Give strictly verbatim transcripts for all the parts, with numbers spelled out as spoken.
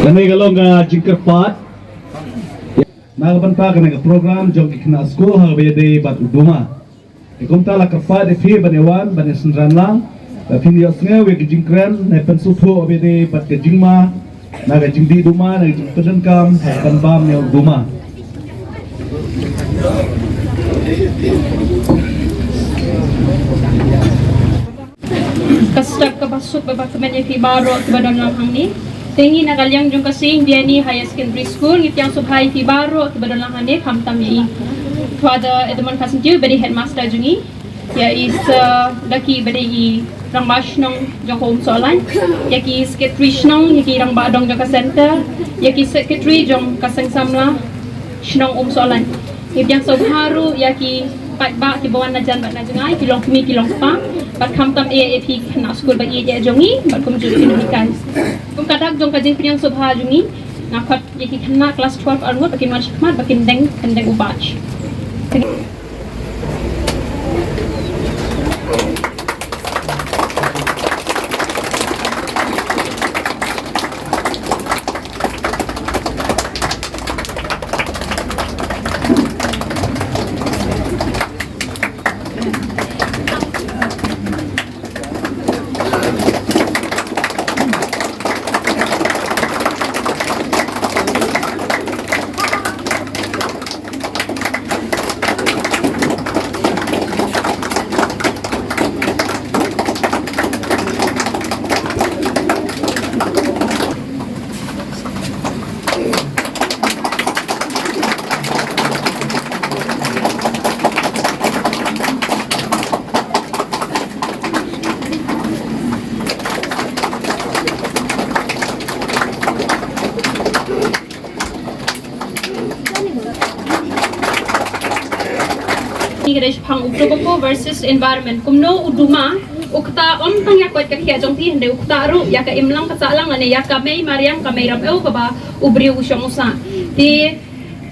Kane ka long ka jingkyrpad na ka bynta kane ka program jong ki khynnah skul ha kaba ïadei bad u duma. Te kumta la kyrpad ïa phi ban ïa wan ban ïa synran lang, ba phin ïohsngew ïa ki jingkren ne pynsngewthuh kaba ïadei bad ka jingma na ka jingdih duma na ka jingpyndonkam ha ka ban bam ïa u duma. Ka step kaba suk bad ba kmen ïa phi baroh kiba don lang hangne. Te ngi na ka liang jong ka Saint Vianney Higher Secondary School ngi pdiang sngewbha ïa phi baroh kiba don lang hangne, khamtam ïa i Father Edmund Kharsyntiew ba dei headmaster jong ngi, ïa i Sir Lucky ba dei i rangbah shnong jong ka Umsohlaiñ, ïa ki secretary shnong, ïa ki rangbah dong jong ka center, ïa ki secretary jong ka seng samla shnong Umsohlaiñ. Ngi pdiang sngewbha ruh ïa ki paidbah kiba wan na jan bad na jngai, ki long kmie ki long kpa, bad khamtam eh ïa phi khynnah skul ba ïeit jong ngi bad kumjuh ki nonghikai. Kum ka dak jong ka jingpdiang sngewbha jong ngi, nga khot ïa ki khynnah klas twelve arngut ba kin wan shakhmat ba kin deng kyndeng u badge. Ki dei shaphang u tobacco versus environment. Kumno u duma u ktah ym tang ïa ka koit ka khiah jong phi, hynrei u ktah ruh ïa ka imlang ka sahlang lane ïa ka mei mariang ka mei ramew kaba u briew u shong u sah. Te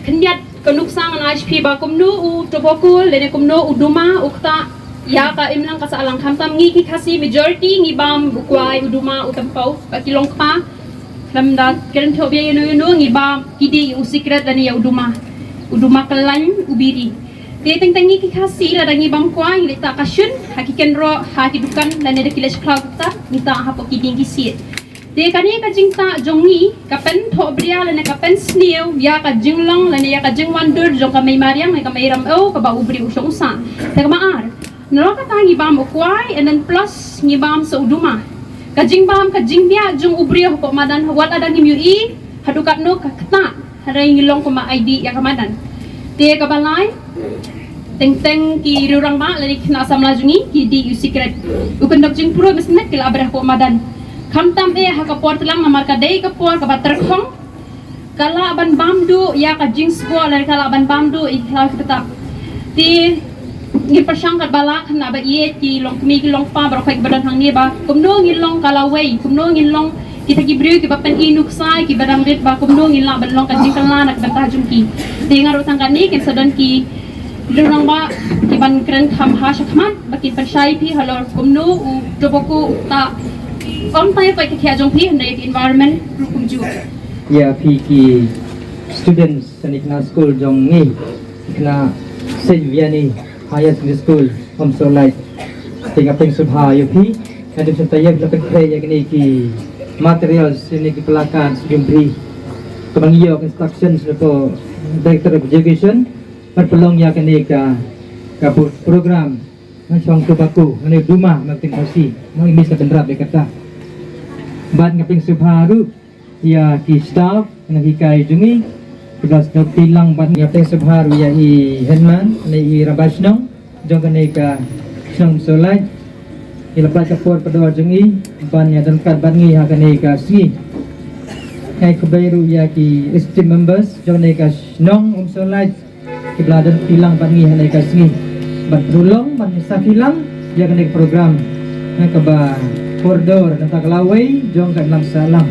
khyndiat ka nuksa ngan ai sha phi ba kumno u tobacco lane kumno u duma u ktah ïa ka imlang ka sahlang. Khamtam ngi ki Khasi majority ngi bam u kwai, u duma, u tympew, ba ki long kpa. Lymda kren thoh bia ïano ïano ngi bam ki dih u sikret lane ïa u duma, u duma kyllaiñ, u biri. Te teng teng ngi ki Khasi lada ngi bam kwai ngi leit tah ka shun ha ki kynroh, ha ki dukan lane da ki leit sha khlaw kata ngi tah hapoh ki dieng ki siej. Te kane ka jingtah jong ngi ka pynthohbria lane ka pynsniew ïa ka jinglong lane ïa ka jingwandur jong ka mei mariang lane ka mei ramew kaba u briew u shong u sah. Te kaba ar, nalor kata ngi bam u kwai and then plus ngi bam sa u duma. Ka jingbam ka jingbiah jong u briew hapoh madan wat lada ngim ïohi haduh katno ka ktah. Hynrei ngi long kumba ai dih ïa ka madan. Te kaba lai, teng teng ki riewrangbah lane ki khynnah samla jong ngi ki dih u sikret. U kyndok jingpruh mynstep ki la breh hapoh madan. Khamtam eh ha ka por tlang namar ka dei ka por kaba tyrkhong. Ka lah ban bam duh ïa ka jingsngew lane ka lah ban bam duh ïa ki khlaw ki btap. Te ngi pyrshang katba lah khynnah ba ïeit, ki longkmie ki longkpa baroh kiba don hangne ba kumno ngin long ka lawei, kumno ngin long kita ki briew kiba pyni nuksa, kiba dang rit ba kumno ngin lah ban long ka jingkylla na ka bynta jong ki. Te nga ruh tang kane kin sa don ki riewrangbah kiban kren kham ha shakhmat ba kin pynshai phi halor kumno u tobacco u ktah ym tang ïa ka koit ka khiah jong phi hynrei ïa ka environment ruh kumjuh. Ïa phi ki students kane ka skul jong ngi, kane Saint Vianney Higher Secondary School, Umsohlait. Te nga pdiang sngewbha ïa phi, nga dang sngewthuh ïa phi la pynkreh ïa kine ki materials, kine ki placard jong phi. Kaba ngi ïoh instructions na ka Director of Education, ban pynlong ïa kane ka, ka pro-, program, nga shong tobacco, nga ne duma, nga pdiang Khasi, nga English ka bynrap ïa kata. Bad nga pdiang sngewbha ruh, ïa ki staff, nga hikai jong ngi, kiba sngewthuh lang bad nga pdiang sngewbha ruh ïa i headman, ne i rangbah shnong, jong kane ka shnong Umsohlait, i la pynlait ka por pyndonkam jong ngi, ban ïa don ryngkat bad ngi ha kane ka sngi. Nga ai khublei ruh ïa ki executive members, jong kane ka shnong Umsohlait, kiba la don pynlang bad ngi ha kane ka sngi. Ban pynlong, ban ïa sakhi lang, ïa kane ka program. Nga kaba kordor, na ka lawei, jong ka imlang sahlang.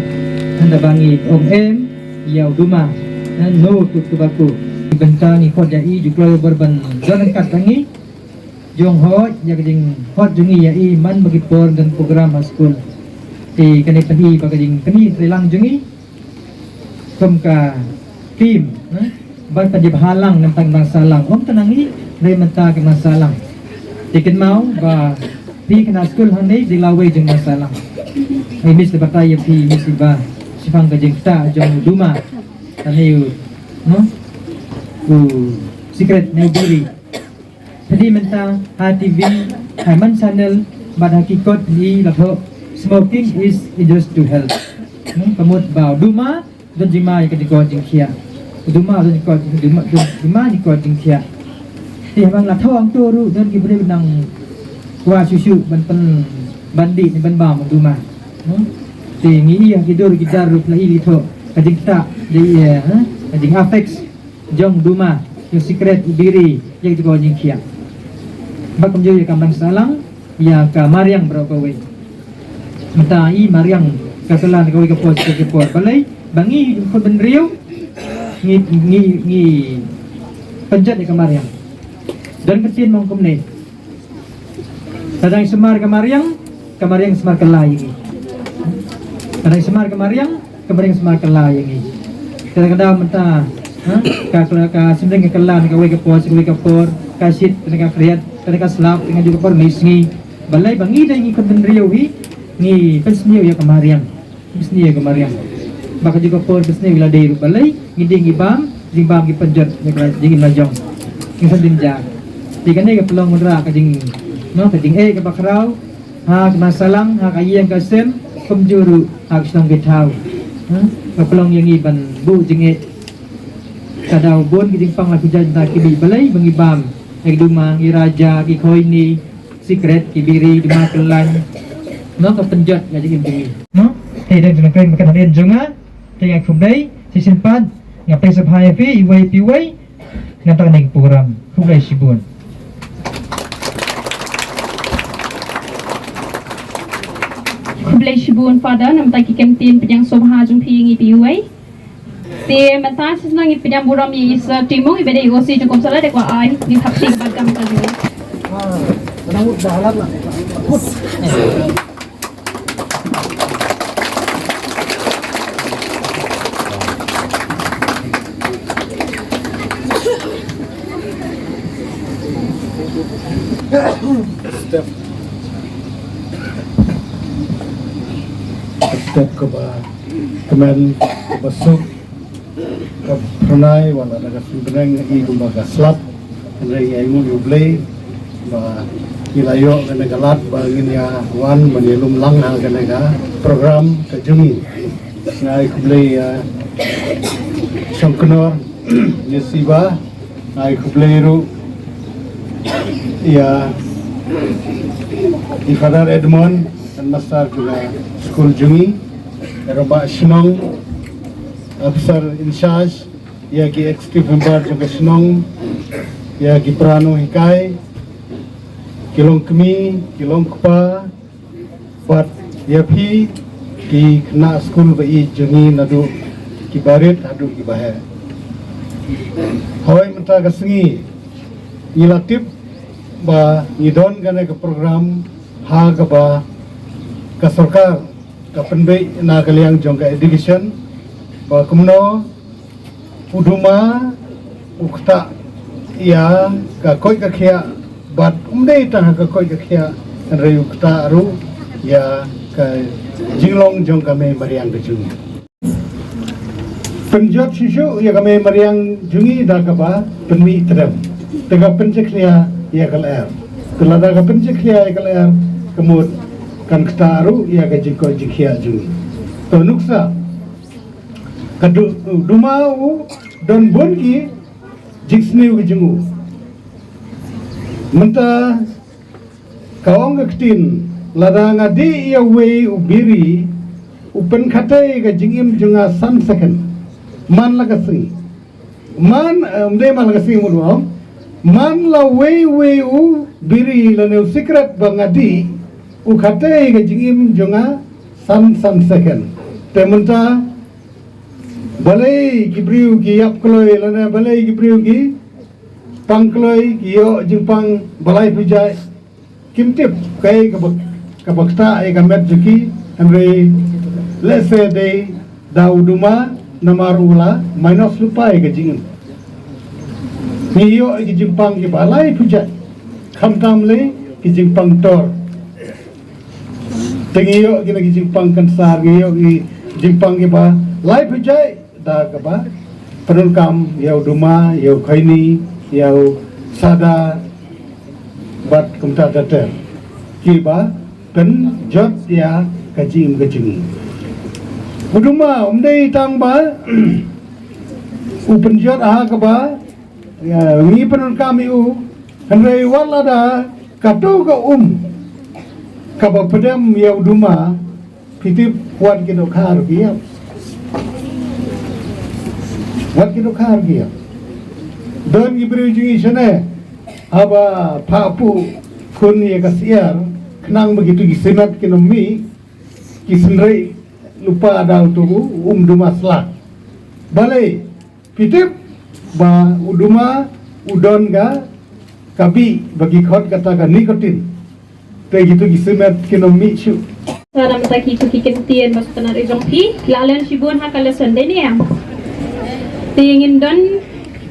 Hynda ba ngi ong em, ïa u duma. Nga no to tobacco. Bynta ngi khot ïa i, ju kloi bor ban don ryngkat bad ngi. Jong hoi, ïa ka jinghot jong ngi ïa i, man ba ki por don program ha skul. Te kane pyni, ba ka jingpyni, treilang jong ngi. Kum ka team, eh? Ban pynjah bha lang, na ka bynta ka imlang sahlang. Ym tang ngi, hynrei mynta ka imlang sahlang. Te kynmaw, ba phi khynnah skul hangne, dei lawei jong imlang sahlang. Ai miss ba ta ïa phi, miss ba. Shaphang ka jingktah, jong u duma. Kane u, no? U sikret ne u biri. Phi dei mynta, ha T V, ha man channel, bad ha ki kot phi la thoh, smoking is injurious to health. Hmm, ka mut ba u duma, don jingma ïa ka jingkoit jingkhiah. U duma, don jingkoit, duma, don jingma jingkoit jingkhiah. Te haba nga la thoh hangto ruh, don ki briew nang kwah shuh shuh, ban pyn, ban dih, ne ban bam u duma. Hmm? Te ngi ïa ki dur ki dar ruh phi la ïohi thoh, ka jingktah, dei, eh, ka jing affects. Jong duma, jong sikret, u biri, ïa ka jingkoit jingkhiah. Bad kumjuh ïa ka imlang sahlang, ïa ka mariang baroh kawei. Mynta i mariang, ka kylla na kawei ka por, kawei ka por. Balei, ba ngi khun bynriew, ngi, ngi, ngi pynjot ïa ka mariang. Don ka ktien ong kumne. Lada ngi sumar ka mariang, ka mariang sumar kylla ïa ngi. Lada ngi sumar ka mariang, ka mariang sumar kylla ïa ngi. Te ka daw mynta, ha? Ka, ka, ka shynrang ka kylla na kawei ka por sha kawei ka por, ka shit na ka khriat, na ka slap, na ka juh ka por mynsngi. Balei ba ngi dei ngi khun bynriew hi, ngi pynsniew ïa ka mariang. Pynsniew ïa ka mariang. Ba ka juh ka por pynsniew ïa lade ruh balei, ngi dei ngi bam, jingbam ngi pynjot, ïa ka jingim la jong. Ngi sa dei ja. Te kane ka pynlong wanrah ka jing, no, ka jingeh kaba khraw, ha ka imlang sahlang, ha ka ïing ka sem, kumjuh ruh, ha ka shnong ka thaw. Ha? Ka pynlong ïa ngi ban buh jingeh. Ka daw bun ki jingpang la pynjot da ki dei balei, ba ngi bam, ïa ki duma, ïa ki raja, ki khoini, sikret, ki biri, duma kyllaiñ. No ka pynjot ïa ka jingim jong ngi. No? Te dang jong ngi kren ba ka dang jong nga, te nga khublei, shisien pat, nga pdiang sngewbha ïa phi, iwei pa iwei, na ka bynta kane ka program. Khublei shibun. Khublei shibun Father, namar ki ktien pdiang sngewbha jong phi ngi phi uwei. Te mynta shisien ngi pdiang burom ïa i Sir Timung, iba dei i O C jong ka Umsohlai, da kaba ai ngi hap shi bad kam ka jong ngi. Step. Step kaba kmen, kaba suk, ka phyrnai, wat la da ka sngi bneng i kumba ka slap. Hynrei ïa i mut ïa U Blei ba ngi la ïoh kane ka lad ba ngin ïa wan ban ïalum lang ha kane ka program ka jong ngi. Nga ai khublei ïa Shongknor, ïa Siba, ai khublei ruh ïa i Father Edmond, headmaster jong ka skul jong ngi, ïa Rangbah Shnong, officer in charge, ïa ki executive member jong ka shnong, ïa ki para nonghikai, ki longkmie, ki longkpa, bad ïa phi ki khynnah skul ba ïeit jong ngi naduh kiba rit haduh kiba heh. Hooid mynta ka sngi ngi la tip ba ngi don kane ka program ha kaba ka sorkar ka pynbeit na ka liang jong ka education ba kumno u duma u ktah ïa ka koit ka khiah, bad um dei tang ha ka koit ka khiah, hynrei u ktah ruh ïa ka jinglong jong ka mei mariang ka jong ngi. Pynjot shuh shuh ïa ka mei mariang jong ngi da kaba pynmih tdem, te ka pynjakhlia ïa ka lyer. Te lada ka pynjakhlia ïa ka lyer, ka mut kan ktah ruh ïa ka jingkoit jingkhiah jong ngi. To nuksa, ka du-, duma u don bun ki jingsniew ki jong u. Mynta ka ong ka ktien, lada nga dih ïa uwei u biri, u pynkhate ïa ka jingim jong nga san second. Man la ka sngi. Man, eh, ym dei man la ka sngi mut u ong. Man la uwei uwei u biri lane u sikret ba nga dih, u khate ïa ka jingim jong nga san san second. Te mynta balei ki briew ki ïap kloi lane balei ki briew ki pang kloi, ki ïoh jingpang ba laiphew jait. Kim tip kaei kaba, kaba ktah ïa ka met jong ki, hynrei lehse dei da u duma namar u la minus lypa ïa ka jingim. Ngi ïoh ïa ki jingpang kiba laiphew jait, khamtam lei ki jingpang tor. Te ngi ïoh kine ki jingpang kansar, ngi ïoh ki jingpang kiba laiphew jait da kaba pyndonkam ïa u duma, ïa u khaini, ïa u sada bad kumta ter ter. Kiba pynjot ïa ka jingim ka jong ngi. U duma um dei tang ba u pynjot ha kaba, ïa, ngi pyndonkam ïa u, hynrei wat lada kato ka um kaba pdem ïa u duma, phi tip wat ki dohkha ruh ki ïap. Wat ki dohkha ruh ki ïap. Don ki briew jong ngi shane haba phah puh khun ïa ka syiar, khnang ba kito ki simet kin ym mih, ki synrei lypa da uto u um duma sla. Balei? Phi tip ba u duma u don ka, ka bih ba ki khot kata ka nicotine. Te kito ki simet kin ym mih shuh. Sa da mynta kito ki ktien ba sngewtynnat ïa jong phi, la len shibun ha ka lesson dei ne em. Te ngin don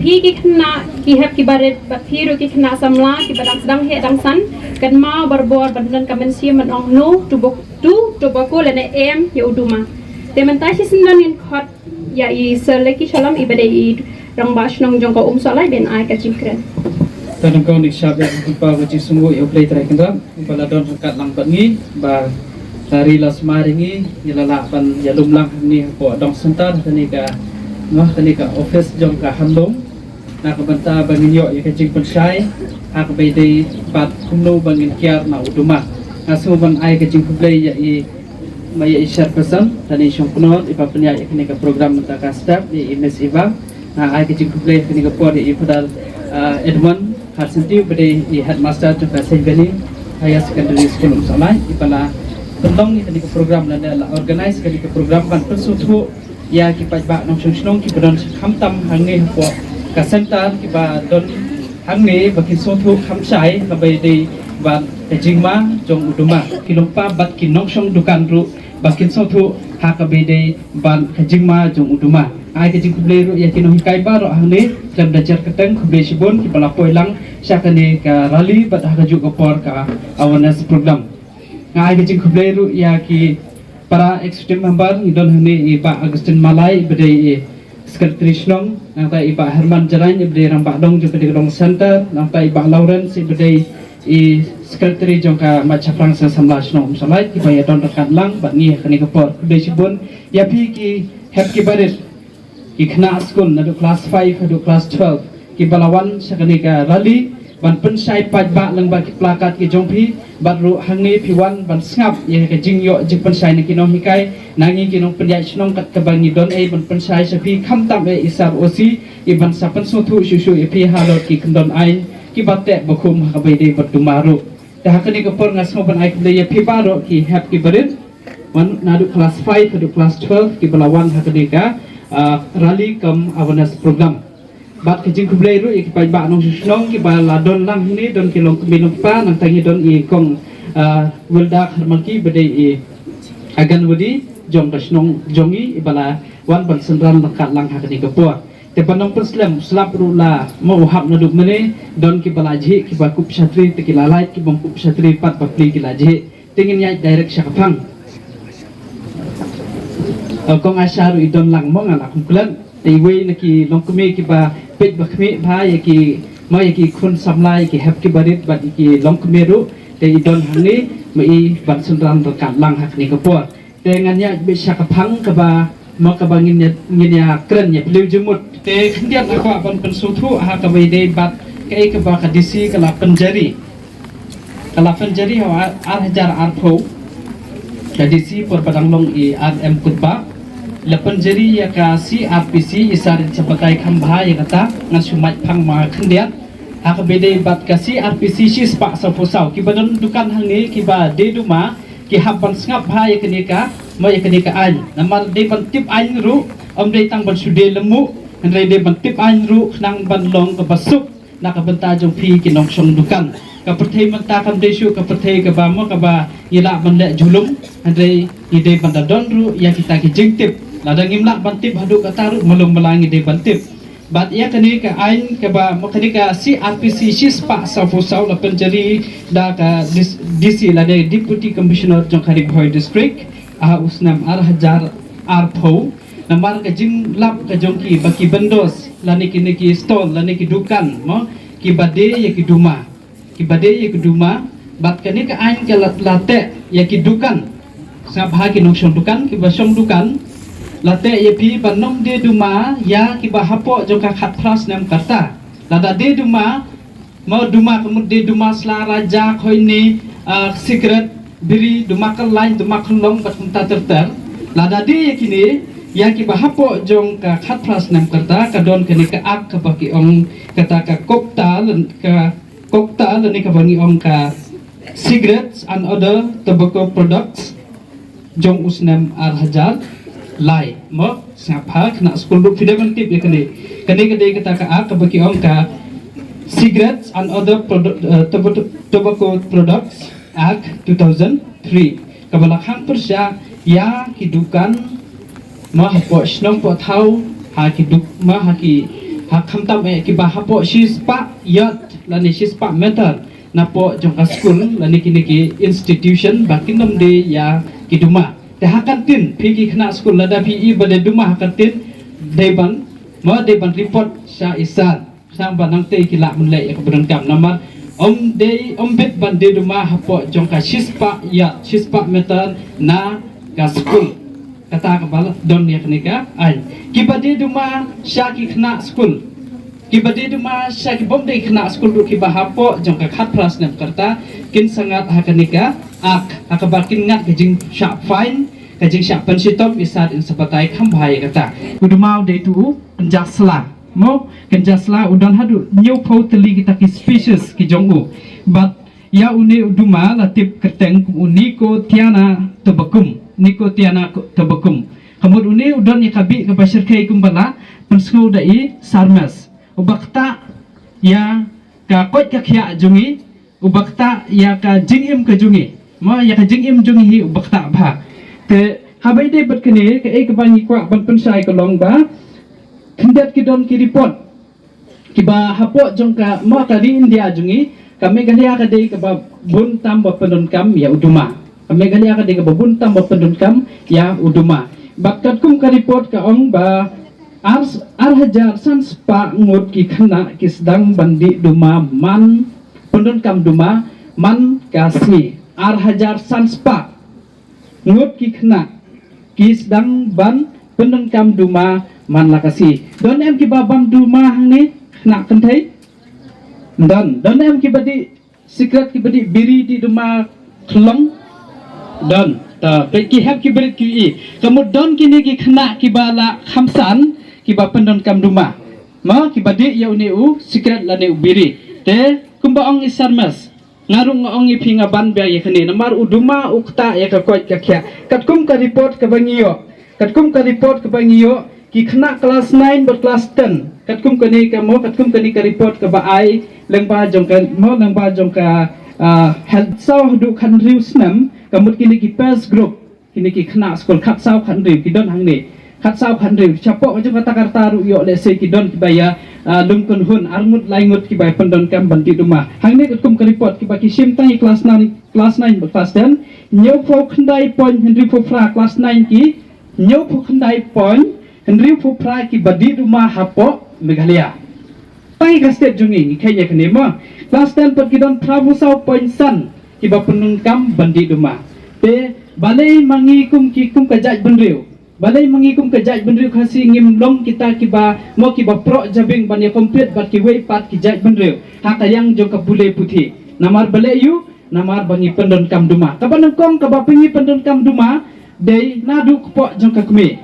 phi ki khynnah ki hep kiba rit bad phi ruh ki khynnah samla kiba dang sdang heh dang san, kynmaw barabor ban don ka mynsiem ban ong no to bo-, to tobacco lane em ïa u duma. Te mynta shisien ngin khot ïa i Sir Lucky Shalom iba dei i Rangbah Shnong jong ka Umsohlai ban ai ka jingkren. Te nangkong ngi shah ïa ka jingpang ka jingsngewnguh ïa U Blei Trai Kynrad uba la don ryngkat lang bad ngi, ba la ri la sumar ïa ngi, ngi la lah ban ïalum lang hangne hapoh Dong Center, kane ka, noh, kane ka office jong ka Hanlum. Na ka bynta ba ngin ïoh ïa ka jingpynshai ha kaba ïadei bad kumno ba ngin kiar na u duma. Nga sngew ban ai ka jingkhublei ïa i, ma ïa i chairperson, Tani Shongknor, iba pynïaid ïa kane ka program mynta ka step, ïa i Miss Eva. Nga ai ka jingkhublei ha kane ka por ïa i Father, ah, Edmund Kharsyntiew, iba dei i headmaster jong ka Saint Benny Higher Secondary School Umsohlai, iba la Pynlong ïa kane ka program lane la organize kane ka program ban pynsngewthuh ïa ki paidbah nongshong shnong kiba don khamtam hangne hapoh ka center kiba don hangne ba kin sngewthuh kham shai kaba ïadei bad ka jingma jong u duma. Ki longpa bad ki nongshong dukan ruh ba kin sngewthuh ha kaba ïadei bad ka jingma jong u duma. Ai ka jingkhublei ruh ïa ki nonghikai baroh hangne, khlem da jer kyrteng khublei shibun kiba la poi lang sha kane ka rally bad ha kajuh ka por ka awareness program. Nga ai ka jingkhublei ruh ïa ki para executive member, ngi don hangne i Bah Augustine Malai iba dei i secretary shnong, nangta i Bah Herman Jarain iba dei rangbah dong jong ka Dikdong Center, nangta i Bah Lawrence iba dei i secretary jong ka Mait Shaphrang Seng Samla Shnong Umsonlait kiba ïa don ryngkat lang bad ngi ha kane ka por. Khublei shibun ïa phi ki hep ki barit, ki khynnah skul naduh klas five haduh klas twelve kiba la wan sha kane ka rally ban pynshai paidbah lyngba ki plakat ki jong phi, bad ruh hangne phi wan ban sngap ïa ka jingïoh jingpynshai na ki nonghikai, na ngi ki nongpynïaid shnong kat kaba ngi don ei ban pynshai sha phi khamtam eh i Sir O C, i ban sa pynsngewthuh shuh shuh ïa phi halor ki kyndon aiñ kiba teh bakhum ha kaba ïadei bad duma ruh. Te ha kane ka por nga sngew ban ai khublei ïa phi baroh ki hep ki barit, wan naduh klas five haduh klas twelve kiba la wan ha kane ka, ah, rally cum awareness program. Bad ka jingkhublei ruh ïa ki paidbah nongshong shnong kiba la don lang hangne, don ki longkmie longkpa, nangta ngi don i kong, ah, Wilda Kharmalki iba dei i Anganwadi jong ka shnong jong ngi iba la wan ban synran ryngkat lang ha kane ka por. Te ban ong pynslem, slap ruh la mo u hap naduh mynne, don kiba la jhieh kiba kup shatri, te ki la lait kibym kup shatri pat bapli ki la jhieh. Te ngin ïaid direct sha ka phang. Eh, kong Asha ruh i don lang mo, nga la kum klet. Te iwei na ki longkmie kiba peit ba khmih bha ïa ki, mo ïa ki khun samla, ïa ki hep ki barit bad ïa ki longkmie ruh, te i don hangne, mo i ban synran ryngkat lang ha kane ka por. Te ngan ïaid beit sha ka phang kaba, mo kaba ngin ïa, ngin ïa kren ïa plie jingmut. Te khyndiat nga kwah ban pynsngewthuh ha kaba ïadei bad kaei kaba ka D C ka la pynjari. Ka la pynjari ha ar, ar hajar arphew. Ka D C por ba dang long i R M Kutbah. La pynjari ïa ka C R P C, i Sir Insabatai Khambha ïa kata, ngan shu mad phang ma khyndiat. Ha kaba ïadei bad ka C R P C shispah sawphew saw. Kiba don dukan hangne kiba die duma, ki hap ban sngap bha ïa kane ka, mo ïa kane ka aiñ. Namar dei ban tip aiñ ruh, ym dei tang ban shu die lynti, hynrei dei ban tip aiñ ruh khnang ban long kaba suk na ka bynta jong phi ki nongshong dukan. Ka pyrthei mynta kam dei shuh ka pyrthei kaba mo kaba ngi lah ban leh julum, hynrei ngi dei ban da don ruh ïa kita ki jingtip. Lada ngim lah ban tip haduh kata ruh, malu mala ngi dei ban tip. Bad ïa kane ka aiñ kaba, mo kane ka C R P C shispah sawphew saw la pynjari da ka dis-, D C lane Deputy Commissioner jong ka Ri Bhoi District ha u snem ar hajar arphew. Namar ka jinglap ka jong ki ba ki vendors lane kine ki stall lane ki dukan, mo, kiba die ïa ki duma. Kiba die ïa ki duma, bad kane ka aiñ ka la, la teh ïa ki dukan. Sngap bha ki nongshong dukan, kiba shong dukan, la teh ïa phi ban ym die duma ïa kiba hapoh jong ka khatphra snem ka rta. Lada die duma, mo duma ka mut die duma sla, raja, khoini, ah, sikret, biri, duma kyllaiñ, duma khyllung bad kumta ter ter. Lada die ïa kine, ïa kiba hapoh jong ka khatphra snem ka rta, ka don kane ka Act kaba ki ong kata ka COPTA, ka COPTA lane kaba ngi ong ka Cigarettes and Other Tobacco Products jong u snem ar hajar lai. Mo, sngap bha khynnah skul ruh phi dei ban tip ïa kane. Kane ka dei kata ka Act kaba ki ong ka Cigarettes and Other Produ-, eh, Tobac-, Tobacco Products Act two thousand three. Kaba la khang pyrshah ïa ki dukan, mo, hapoh shnong poh thaw, ha ki duk-, mo, ha ki, ha khamtam eh kiba hapoh shispah yard lane shispah meter napoh jong ka skul lane kine ki institution ba kin ym die ïa ki duma. Te ha ka ktien, phi ki khynnah skul, lada phi ïohi ba die duma ha ka ktien, dei ban, mo, dei ban report sha i Sir. Khnang ba nangta ki lah ban leh ïa kaba donkam, namar ym dei, ym bit ban die duma hapoh jong ka shispah yard, shispah meter na ka skul. Kata kaba la don ïa kane ka aiñ. Kiba die duma sha ki khynnah skul, kiba die duma sha ki bym dei khynnah skul ruh kiba hapoh jong ka khatphra snem ka rta, kin sa ngat ha kane ka Act, ha kaba kin ngat ka jingshah fine, ka jingshah pynshitom. I Sir Insabatai Khambha ïa kata. U duma u dei tu u kynja sla. Mo, kynja sla u don haduh hynñiewphew tylli kita ki species ki jong u. Bad ïa une u duma la tip kyrteng kum u Nicotiana Tabacum, Nicotiana tabacum. Ka mut une u don ïa ka bih kaba shyrkhei kumba la pynsngew da i Sarmes. Uba ktah ïa ka koit ka khiah jong ngi, uba ktah ïa ka jingim ka jong ngi. Mo, ïa ka jingim jong ngi hi uba ktah bha. Te haba ïadei bad kane, kaei kaba ngi kwah ban pynshai ka long ba khyndiat ki don ki report kiba hapoh jong ka, mo, ka ri India jong ngi, ka Meghalaya ka dei kaba bun tam ba pyndonkam ïa u duma. Ka Meghalaya ka dei kaba bun tam ba pyndonkam ïa u duma. Bad katkum ka report ka ong ba ar, ar hajar san spah ngut ki khynnah ki sdang ban dih duma man, pyndonkam duma man ka sngi. Ar hajar san spah ngut ki khynnah ki sdang ban pyndonkam duma man la ka sngi. Don em kiba bam duma hangne, khynnah kynthei? Don. Don em kiba dih sikret, kiba dih biri, dih duma khlong? Don. Ta, peit ki hep ki brit ki i. Ka mut don kine ki khynnah kiba la kham san kiba pyndonkam duma. Mo, kiba dih ïa une u sikret lane u biri. Te kumba ong i Sarmes, nga ruh nga ong ïa phi, nga ban biang ïa kane, namar u duma u ktah ïa ka koit ka khiah. Katkum ka report kaba ngi ïoh, katkum ka report kaba ngi ïoh, ki khynnah klas nine bad klas ten, katkum kane ka, mo, katkum kane ka report kaba ai lyngba jong ka, mo, lyngba jong ka, ah, health, saw haduh khathynriew snem, ka mut kine ki peer group, kine ki khynnah skul khatsaw khathynriew ki don hangne. Khatsaw khathynriew. Shapoh ka jong kata ka rta ruh ïoh lehse ki don kiba ïa, ah, lum kynhun, arngut laingut kiba ïa pyndonkam ban dih duma. Hangne katkum ka report, kiba ki shim tang ïa klas nine, klas nine bad klas ten. Hynñiewphew khyndai point hynriewphew phra klas nine ki, hynñiewphew khyndai point hynriewphew phra kiba dih duma hapoh Meghalaya. Tang ïa ka state jong ngi, ngi kheiñ ïa kane, mo. Klas ten pat ki don phraphew saw point san kiba pyndonkam ban dih duma. Te balei ma ngi kum ki, kum ka jaitbynriew, balei ma ngi kum ka jaitbynriew Khasi ngim long kita kiba, mo, kiba proh jabieng ban ïa compete bad kiwei pat ki jaitbynriew ha ka liang jong ka pule puthi? Namar balei ïoh? Namar ba ngi pyndonkam duma. Kaba nyngkong kaba pyndonkam duma dei naduh kpoh jong ka kmie.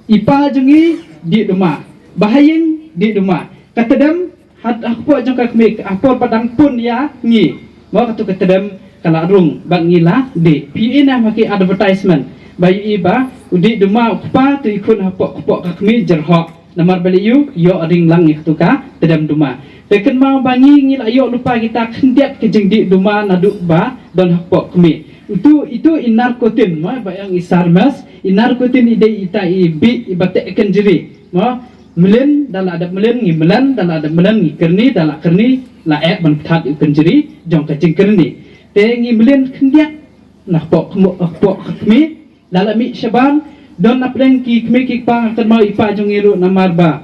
I pa jong ngi dih duma, ba ha ïing dih duma. Ka tdem ha, ha kpoh jong ka kmie, ha por ba dang pun ïa ngi, mo, katu ka tdem ka la rung bad ngi la dih. Phi ïohi na ma ki advertisement ba ïohi ba u dih duma u kpa, te i khun hapoh kpoh ka kmie jyrhoh. Namar balei ïoh? Ïoh ring lang ïa katu ka tdem duma. Te kynmaw ba ngi, ngi la ïoh lypa kita khyndiat ka jingdih duma naduh ba don hapoh kmie. Utu, itu i narcotin, mo, ba ong i Sarmes, i narcotin i dei ita i bih iba teh kynjri, mo. Mlien, da la dep mlien ngi mlen, da la dep mlen ngi kyrni, da la kyrni la eh ban pynthad ïa u kynjri jong ka jingkyrni. Te ngi mlien khyndiat na hapoh kmo-, hapoh ka kmie. Da la mih shabar, don na pdeng ki kmie ki kpa, kynmaw i pa jong ngi ruh namar ba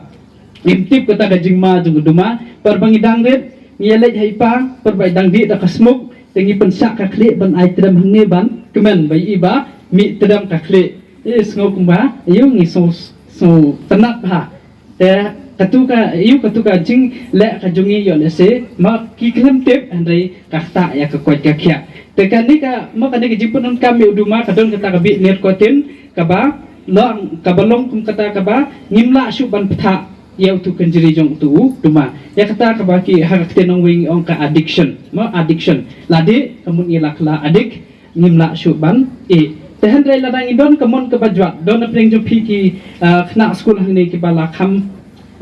im tip kata ka jingma jong u duma. Por ba ngi dang rit, ngi ïa leit ha i pa, por ba i dang dih da ka smuk, te ngi pynshah ka khlieh ban ai tdem hangne ban kmen, ba i ba mih tdem ka khlieh. I sngew kumba ïoh, ngi sngew, sngew tynnat bha. Te katu ka, ïoh, katu ka jingleh ka jong ngi ïoh lehse ma ki khlem tip, hynrei ka ktah ïa ka koit ka khiah. Te kane ka, ma kane ka jingpyndonkam ïa u duma ka don kata ka bih narcotin kaba long, kaba long kum kata kaba ngim lah shuh ban pynthad ïa utu kynjri jong utu u duma. Ïa kata kaba ki ha ka ktien nongwei ong ka addiction, mo, addiction. Lade ka mut ngi la kylla addict, ngim lah shuh ban ïeh. Te hynrei lada ngi don ka mon kaba jwat, don na pdeng jong phi ki, ah, khynnah skul hangne kiba la kham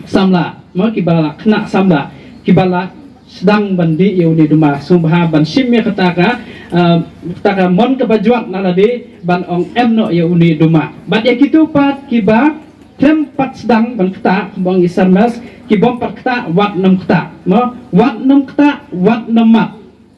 samla, mo, kiba la khynnah samla, kiba la sdang ban dih ïa une u duma, sngewbha ban shim ïa kata ka, ah, kata ka mon kaba jwat na lade ban ong em noh ïa une u duma. Bad ïa kitu pat kiba khlem pat sdang ban ktah, kumba ong i Sarmes, ki bym pat ktah, wat nym ktah, mo, wat nym ktah, wat nym mad.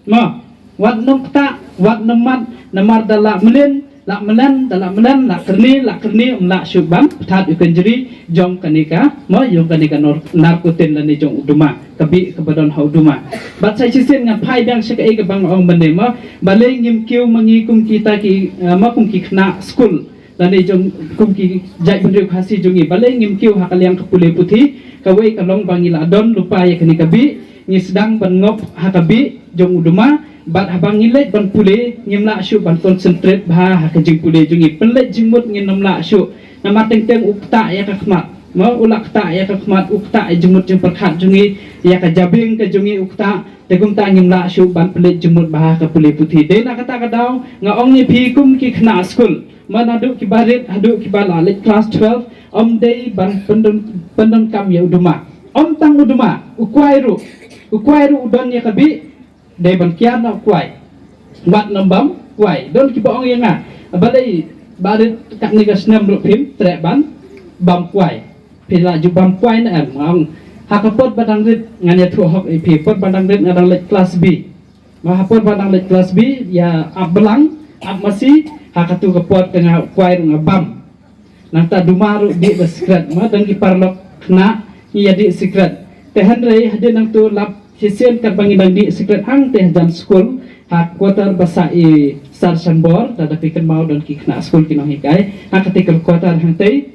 Mo, wat nym ktah, wat nym mad, namar da la mlien, la mlen, da la mlen, la kyrni, la kyrni, ym lah shuh ban pynthad ïa u kynjri jong kane ka, mo, jong kane ka nor-, narcotin lane jong u duma, ka bih kaba don ha u duma. Bad sa shisien ngan phai biang sha kaei kaba nga ong mynne, mo, balei ngim kiew ma ngi kum kita ki, eh, mo, kum ki khynnah skul lane jong, kum ki jaitbynriew Khasi jong ngi, balei ngim kiew ha ka liang ka pule puthi? Kawei ka long ba ngi la don lypa ïa kane ka bih, ngi sdang ban ngop ha ka bih jong u duma, bad haba ngi leit ban pule ngim lah shuh ban concentrate bha ha ka jingpule jong ngi. Pynleit jingmut ngin nym lah shuh, namar teng teng u ktah ïa ka khmat. Ma u la ktah ïa ka khmat, u ktah ïa jingmut jingpyrkhat jong ngi, ïa ka jabieng ka jong ngi u ktah, te kumta ngim lah shuh ban pynleit jingmut bha ha ka pule puthi. Dei na kata ka daw nga ong ïa phi kum ki khynnah skul, ma naduh kiba rit haduh kiba la leit klas twelve, ym dei ban pyndon, pyndonkam ïa u duma. Ym tang u duma, u kwai ruh, u kwai ruh u don ïa ka bih, dei ban kiar na u kwai. Wat nym bam kwai. Don kiba ong ïa nga, balei ba rit katne ka snem ruh phim treh ban bam kwai. Phi la ju bam kwai ne em? Nga ong, ha ka por ba dang rit, ngan ïathuh hok ïa phi, por ba dang rit nga dang leit klas B. Ma ha por ba dang leit klas B, ïa ap blang, ap masi, ha katu ka por te nga kwai ruh nga bam. Nangta duma ruh dih da sikret, ma don ki paralok khynnah ngi ïa dih sikret. Te hynrei hadien nangtu lap shisien katba ngi dang dih sikret hangtei hajan skul, ha quarter ba sah i Sar Shanbor, lada phi kynmaw don ki khynnah skul ki nonghikai, ha kata ka quarter hangtei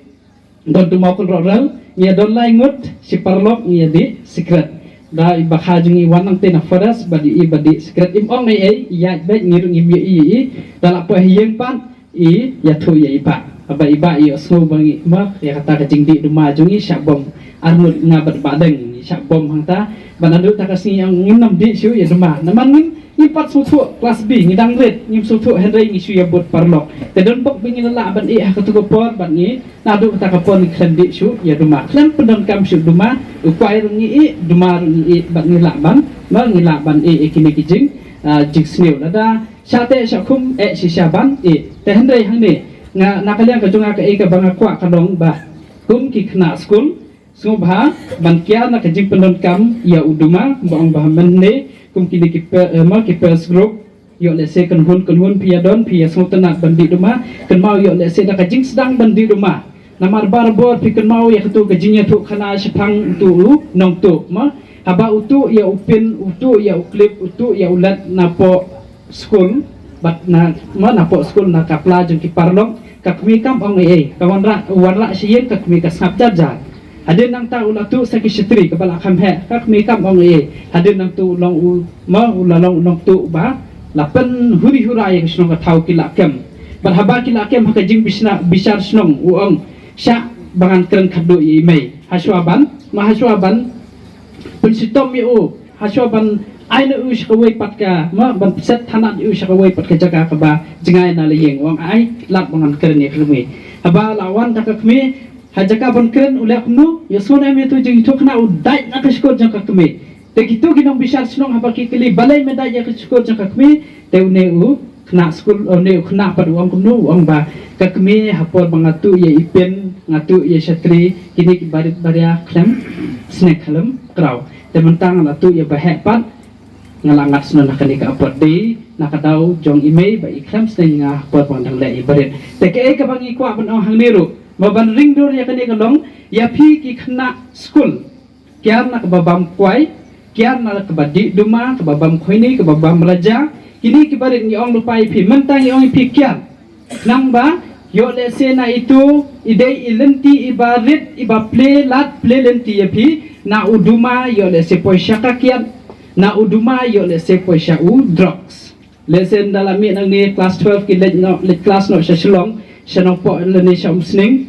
don duma kynroh rel, ngi ïa don lai ngut shi paralok ngi ïa dih sikret. Da i bakha jong ngi wan nangtei na forest, bad i ba dih sikret im ong ei ei, ïaid beit, ngi ruh ngim ïohi ïa i. Da la poi ha ïing pat, i ïathuh ïa i bah. Haba i bah i ïohsngew ba ngi, ma, ïa kata ka jingdih duma jong ngi, shah bom. Arngut nga bad Bah Deng, shah bom hangta. Ba naduh ta ka sngi ong ngim nam dih shuh ïa duma. Namar ngim, ngim pat sngewthuh, klas B, ngi dang rit, ngim sngewthuh, hynrei ngi shu ïa bud paralok. Te don bok ba ngi la lah ban ïeh ha katu ka por, bad ngi naduh kata ka por ngi khlem dih shuh ïa duma, khlem pyndonkam shuh duma. U kwai ruh ngi ïeh, duma ruh ngi ïeh, bad ngi lah ban, ma, ngi lah ban ïeh ïa kine ki jing, ah, jingsniew. Lada shah teh shah khum, eh, shisha ban ïeh. Te hynrei hangne, nga, na ka liang ka jong nga, kaei kaba nga kwah ka long ba kum ki khynnah skul, sngewbha ban kiar na ka jingpyndonkam ïa u duma, ba ong ba mynne kum kine ki pe-, eh, ma, ki peers group, ïoh lehse kynhun kynhun phi ïa don, phi ïa sngewtynnat ban dih duma, kynmaw ïoh lehse da ka jingsdang ban dih duma. Namar barabor phi kynmaw ïa katu ka jingïathuhkhana shaphang utu u nongtuh, ma. Haba u tuh ïa u pin, u tuh ïa u clip, u tuh ïa u lad napoh skul, bad na, ma, napoh skul na ka pla jong ki paralok, ka kmie kam ong ei ei, ka wanrah, wanrah sha ïing, ka kmie ka sngap jar jar. Hadien nangta u la tuh sa ki shatri kaba la kham heh, ka kmie kam ong ei ei. Hadien nangtu u long u, ma, u la long u nongtuh ba la pynhuri hura ïa ka shnong ka thaw, ki la kem. Bad haba ki la kem, ha ka jingbishna, bishar shnong u ong, shah ba ngan kren khatduh ïa i mei. Hashwa ban, ma, hashwa ban pynshitom ïa u, hashwa ban ai na u sha kawei pat ka, ma, ban pynset thanat ïa u sha kawei pat ka jaka kaba jngai na la ïing, u ong ai lad ba ngan kren ïa ka kmie. Haba la wan da ka kmie, ha jaka ban kren u leh kumno, ïa sngewbha ïa tu jingïathuhkhana, u dait na ka shkor jong ka kmie. Te kitu ki nongbishar shnong haba ki kylli balei me dait ïa ka shkor jong ka kmie, te une u khynnah skul, une u khynnah pat u ong kumno, u ong ba ka kmie ha por ba nga tuh ïa i pin, nga tuh ïa shatri, kine ki barit baria khlem sneng khlem kraw. Te mynta nga la tuh ïa ba heh pat, nga la ngat snoh na kane ka apot. Dei na ka daw jong i mei ba i khlem sneng ïa nga ha por ba nga dang leh i barit. Te kaei kaba ngi kwah ban ong hangne ruh, ba ban ring dur ïa kane ka long, ïa phi ki khynnah skul, kiar na kaba bam kwai, kiar na kaba dih duma, kaba bam khoini, kaba bam raja. Kine ki barit ngi ong lypa ïa phi, mynta ngi ong ïa phi kiar. Nangba ïoh lehse na itu i dei i lynti iba rit, iba plie lad plie lynti ïa phi. Na u duma ïoh lehse poi sha ka kiad, na u duma ïoh lehse poi sha u drugs. Lehse ynda la mih nangne klas twelve ki leit noh, leit klas noh sha Shillong, sha Nongpoh lane sha Umsning,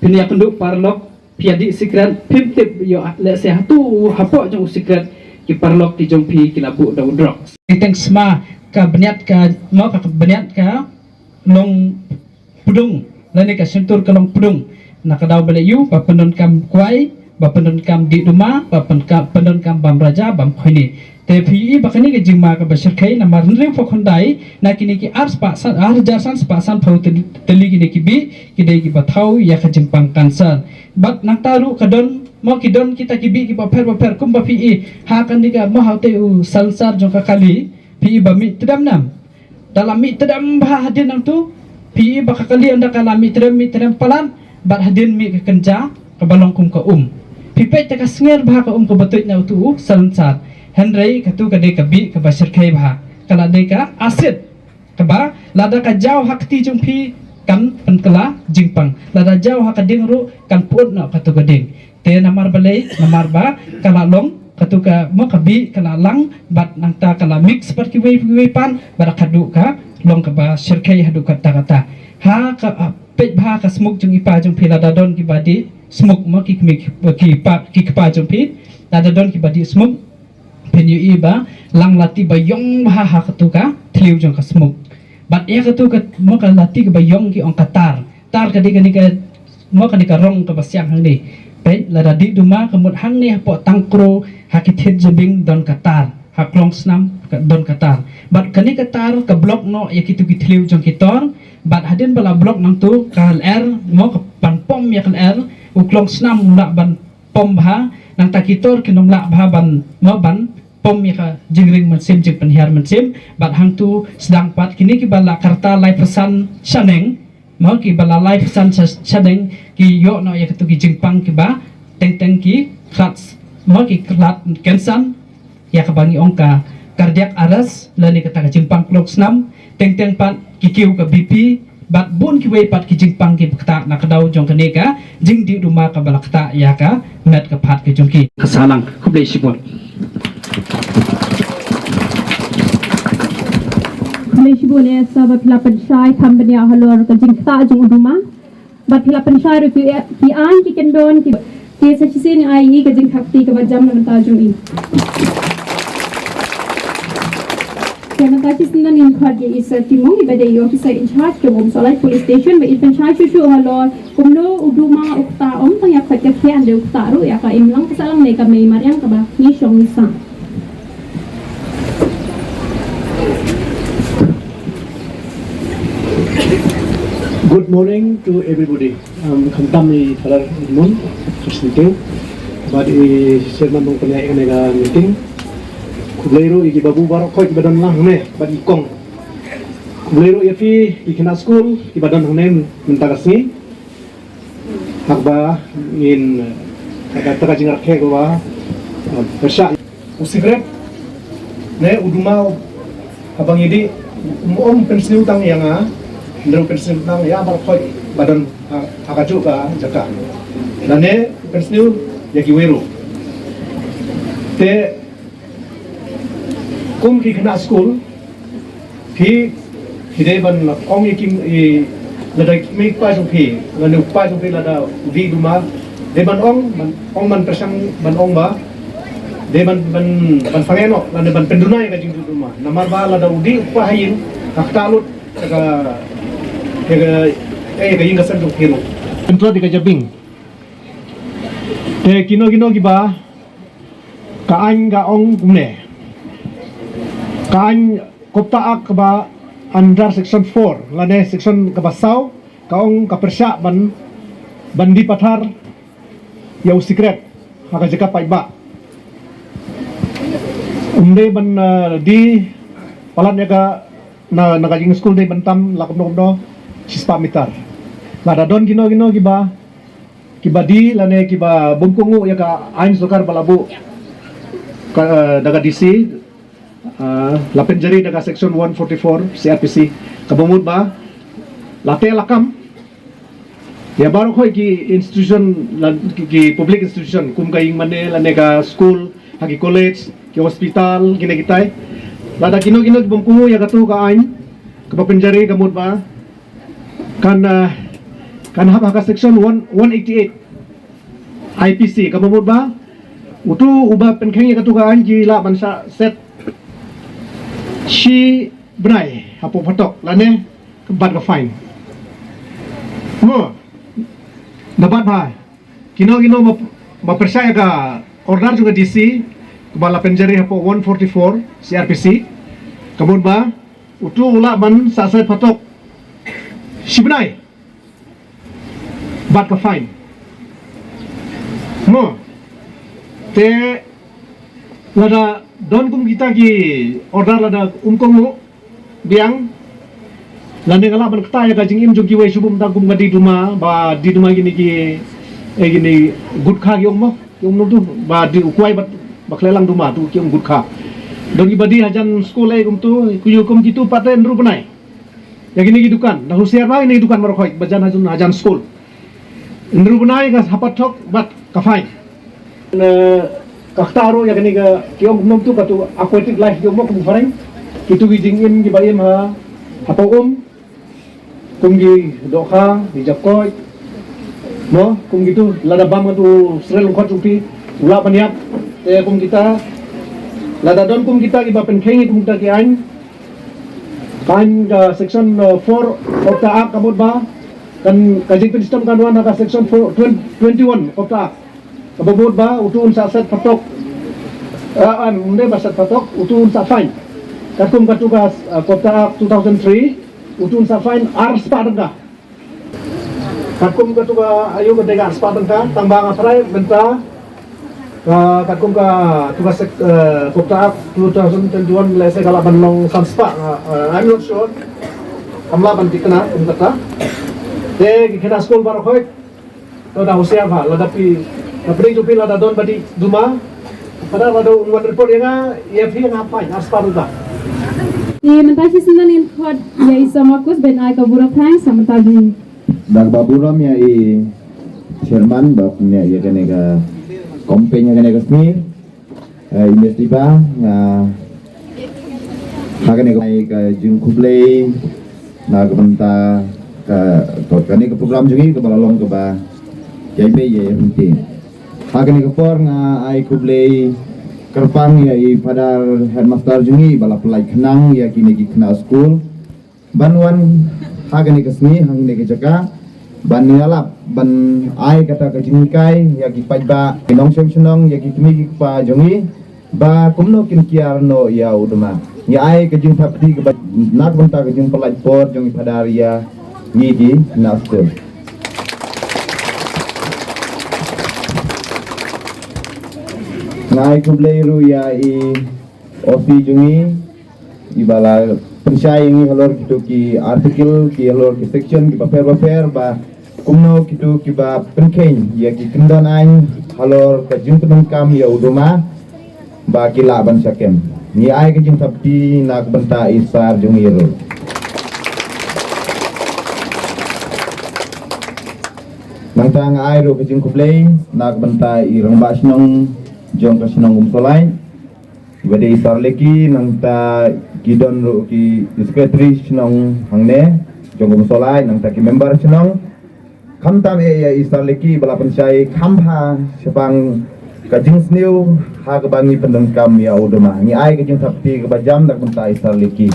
phin ïakynduh paralok, phi ïa dih sikret, phim tip ïoh lehse hato hapoh jong u sikret ki paralok ki jong phi ki la buh da u drugs. Ki teng sma ka bniat ka, mo, ka bniat ka long pdung, lane ka shyntur ka long pdung. Na ka daw ba leh ïa u ba pyndonkam kwai, ba pyndonkam dih duma, ba pynka-, pyndonkam bam raja, bam khoini. Te phi i ba kane ka jingma kaba shyrkhei, namar hynriew phew khyndai na kine ki ar spah san, ar hajar san spah san phew tylli, tylli kine ki bih, ki dei kiba thaw ïa ka jingpang cancer. Bad nangta ruh ka don, mo, ki don kita ki bih kiba pher ba pher, kumba phi i ha kane ka, mo, ha utei u salsar jong ka kali, phi i ba mih tdem nam. Da la mih tdem bha hadien nangtu, phi i ba ka kali ynda ka la mih tdem, mih tdem palat, bad hadien mih ka kynja kaba long kum ka um. Phi peit te ka snger bha ka um kaba tuid na utu u salsar. Hynrei katu ka dei ka bih kaba shyrkhei bha, ka la dei ka acid. Kaba lada ka jaw ha kti jong phi kan pynkylla jingpang. Lada jaw ha ka dieng ruh kan pyut noh katu ka dieng. Te namar balei, namar ba ka la long katu ka, mo, ka bih ka la lang bad nangta ka la mix bad kiwei kiwei pat, bad ka duh ka long kaba shyrkhei haduh katta katta. Ha ka, ah, peit bha ka smuk jong i pa jong phi, lada don kiba dih Smuk mo ki kmie ki pa ki kpa jong phi. Lada don kiba dih smuk, phin ïohi ba lang lati ba ïong bha ha katu ka thliew jong ka smuk. Bad ïa katu ka mo ka lati kaba ïong ki ong ka tar. Tar ka dei kane ka mo kane ka rong kaba siang hangne. Peit lada dih duma ka mut hangne hapoh tang kro ha ki thied jabing don ka tar. Ha klong snam ka don ka tar. Bad kane ka tar ka block noh ïa kitu ki thliew jong ki tor. Bad hadien ba la block nangtu ka lyer mo ka ban pom ïa ka lyer u klong snam u lah ban pom bha, nangta ki tor kin ym lah bha ban mo ban pom ïa ka jingring mynsiem jingpynhiar mynsiem. Bad hangtu sdang pat kine kiba la ka rta laiphew san shaneng mo kiba la laiphew san sha- shaneng ki ïoh noh ïa katu ki jingpang kiba teng teng ki khlad mo ki khlad cancer ïa kaba ngi ong ka cardiac arrest lane kata ka jingpang klong snam, teng teng pat ki kiew ka B P bad bun kiwei pat ki jingpang kiba ktah na ka daw jong kane ka jingdih duma kaba la ktah ïa ka met ka phad ka jong ki. Ka sahlang. Khublei shibun. Khublei shibun ïa sa ba phi la pynshai kham bniah halor ka jingktah jong u duma. Bad phi la pynshai ruh ki, ki aiñ ki kyndon ki, ki sa shisien ai i ka jingkhapti kaba jam na bynta jong i. Te mynta shisien ngin khot ïa i Sir Timung iba dei i officer in charge jong Umsohlait Police Station ba in pynshai shuh shuh halor kumno u duma u ktah, ym tang ïa khot ka khiah hynrei u ktah ruh ïa ka imlang ka sahlang ne ka mei mariang kaba ngi shong ngi sah. Good morning to everybody. Um, khamtam i Father Edmund, Christian King, bad i chairman nongpynïaid kane ka meeting. Khublei ruh ïa ki babu baroh khoit kiba don lang hangne bad i kong. Khublei ruh ïa phi ki khynnah skul kiba don hangne mynta ka sngi. Haba ngin, eh, kata ka jingrakhe ko ba, eh, pyrshah. U sikret ne u duma haba ngi dih, um, um pynsniew tang ïa nga, hynrei u pynsniew tang ïa baroh khoit ba don ha, ha kajuh ka jaka. Lane u pynsniew ïa kiwei ruh. Te kum ki khynnah skul, phi, phi dei ban ong ïa ki, i, lada ki mei kpa jong phi, lane u kpa jong phi lada u dih duma, dei ban ong, ban ong ban pyrshang, ban ong ba dei ban, ban, ban sangeh noh, lane ban pynduna ïa ka jingdih duma. Namar ba lada u dih u kpa ha ïing, ka ktah lut ïa ka, ïa ka, eh, ïa ka ïing ka sem jong phi ruh. Pyntrot ïa ka jabieng. Te kino kino kiba ka aiñ ka ong kumne. Ka aiñ Copta Act kaba under section four lane section kaba saw ka ong ka pyrshah ban, ban die pathar ïa u sikret ha ka jaka paidbah. Um dei ban, eh, die palat ïa ka na, na ka jingskul, dei ban tam la kumno kumno shispah meter. Lada don kino kino kiba kiba die lane kiba bym kohnguh ïa ka aiñ sorkar ba la buh ka, eh, da ka D C, eh, la pynjari da ka section one forty-four C R P C, kaba mut ba la teh la kam ïa baroh khoit ki institution, la, ki, ki public institution kum ka ïing mane lane ka skul, ha ki college, ki hospital, kine kitai. Lada kino kino ki bym kohnguh ïa kato ka aiñ kaba pynjari, ka mut ba kan, eh, kan hap ha ka section one, one eighty-eight I P C, kaba mut ba uto uba pynkheiñ ïa kato ka aiñ ki lah ban shah set shi bnai hapoh phatok lane bad ka fine. Mo, da bad ba kino kino ba, ba pyrshah ïa ka order jong ka D C kaba la pynjari hapoh one forty-four C R P C, ka mut ba uto u lah ban shah set phatok shi bnai bad ka fine. Mo, te lada don kum kita ki order lada um kohnguh biang, lane nga lah ban ktah ïa ka jingim jong kiwei shuh, bym tang kum ka die duma, ba die duma kine ki, eh, kine gutkha ki ong mo, ki ong mo tu, ba die u kwai ba, ba khleh lang duma tu ki ong gutkha. Don kiba die hajan skul, eh, kumto, ki ong kum kitu pat te hynriew bnai. Ïa kine ki dukan, da husiar bha kine ki dukan baroh khoit ba jan hajan, hajan skul. Hynriew bnai ka shah phatok bad ka fine. Na ka ktah ruh ïa kane ka, ki ong kumno tu, katu aquatic life ki ong mo kum phareng. Kitu ki jingim kiba im ha, hapoh um. Kum ki dohkha, ki jakoit, Mo, kum kitu, lada bam katu srel u khot jong phi, u lah ban ïap, te kum kita, lada don kum kita kiba pynkheiñ ïa kum kita ki aiñ, ka aiñ ka section, uh, four of the Act ka mut ba, kan ka jingpynshitom kan wan ha ka section four, twenty, twenty-one of the Act. Kaba mut ba, utu un sa set patok, uh, um dei ba set patok, utu un sa fine. Katkum katu ka, uh, of the Act two thousand three, utu un sa fine ar spah tyngka. Katkum katu ka aïu ka dei ka ar spah tyngka, tang ba nga tharai mynta, ah, katkum katu ka sek-, eh, of the Act two thousand twenty-one, lehse ka lah ban long san spah, ah, eh, I'm not sure. Kam lah ban thikna kum kata. Te ki khynnah skul baroh khoit, to da husiar bha, lada phi, na pdeng jong phi lada don ba dih duma, pada lada un wan report ïa nga, ïa phi nga fine ar spah tyngka. Te mynta shisien ngin khot ïa i Sir Marcus ban ai ka vote of thanks, sa mynta jong ngi. Da kaba burom ïa i chairman ba pynïaid ïa kane ka campaign ha kane ka sngi. Eh, i Miss Diba, nga ha kane ka, ka jingkhublei na ka bynta ka, ka, kane ka program jong ngi kaba la long kaba ïaibei ïa ïa hynti. Ha kane ka por nga ai khublei kyrpang ïa i Father Headmaster jong ngi ba la pynlait khnang ïa kine ki khynnah skul ban wan ha kane ka sngi, ha kane ka jaka, ban ïalap, ban ai kata ka jinghikai ïa ki paidbah, ki nongshong shnong, ïa ki kmie ki kpa jong ngi, ba kumno kin kiar noh ïa u duma. Ngi ai ka jingthap kti kaba na ka bynta ka jingpynlait por jong i Father ïa ngi ki khynnah skul. Nga ai khublei ruh ïa i O C jong ngi, iba la pynshai ïa ngi halor kitu ki article, ki halor ki section, kiba pher ba pher, ba kumno kitu kiba pynkheiñ ïa ki kyndon aiñ halor ka jingpyndonkam ïa u duma, ba ki lah ban shah kem. Ngi ai ka jingthap kti na ka bynta i Sir jong ngi ruh. Nangta nga ai ruh ka jingkhublei na ka bynta i Rangbah Shnong jong ka shnong Umsolait. Iba dei i Sir Leki, nangta ki don ruh ki, ki secretary shnong hangne jong Umsolait, nangta ki member shnong. Khamtam eh ïa i Sir Leki ba la pynshai kham bha shaphang ka jingsniew ha kaba ngi pyndonkam ïa u duma. Ngi ai ka jingthap kti kaba jam na ka bynta i Sir Leki.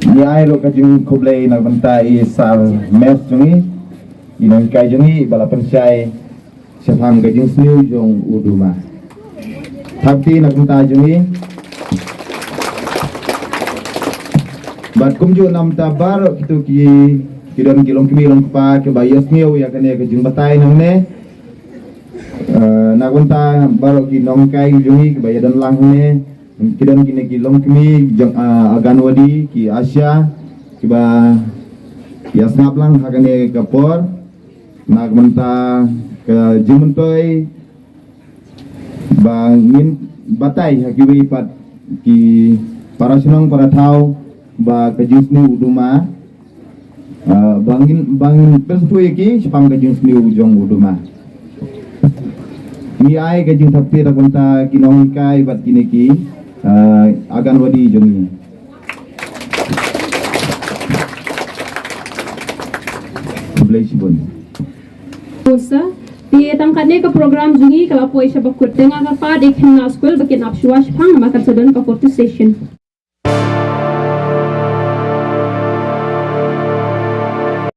Ngi ai ruh ka jingkhublei na ka bynta i Sir Mes jong ngi, i nonghikai jong ngi ba la pynshai shaphang ka jingsniew jong u duma. Thap kti na ka bynta jong ngi. Bad kumjuh na ka bynta baroh kitu ki, ki don ki longkmie longkpa kiba ïasniew ïa kane ka jingbatai nangne. Eh, na ka bynta baroh ki nonghikai jong ngi kiba ïadon lang hangne. Ki don kine ki longkmie jong, ah, Anganwadi, ki ASHA, kiba ïasngap lang ha kane ka por. Na ka bynta ka jingmyntoi ba ngin batai ha kiwei pat ki para shnong para thaw ba ka jingsniew u duma, ah, ba ngin, ba ngin pynsngewthuh ïa ki shaphang ka jingsniew jong u duma. Ngi ai ka jingthap kti na ka bynta ki nonghikai bad kine ki, ah, Anganwadi jong ngi. Khublei shibun. Pusa, te tang katne ka program jong ngi ka la poi sha ba kut, te nga kyrpad ïa ki khynnah skul ba kin ap shuwa shaphang namar kan sa don ka photo session.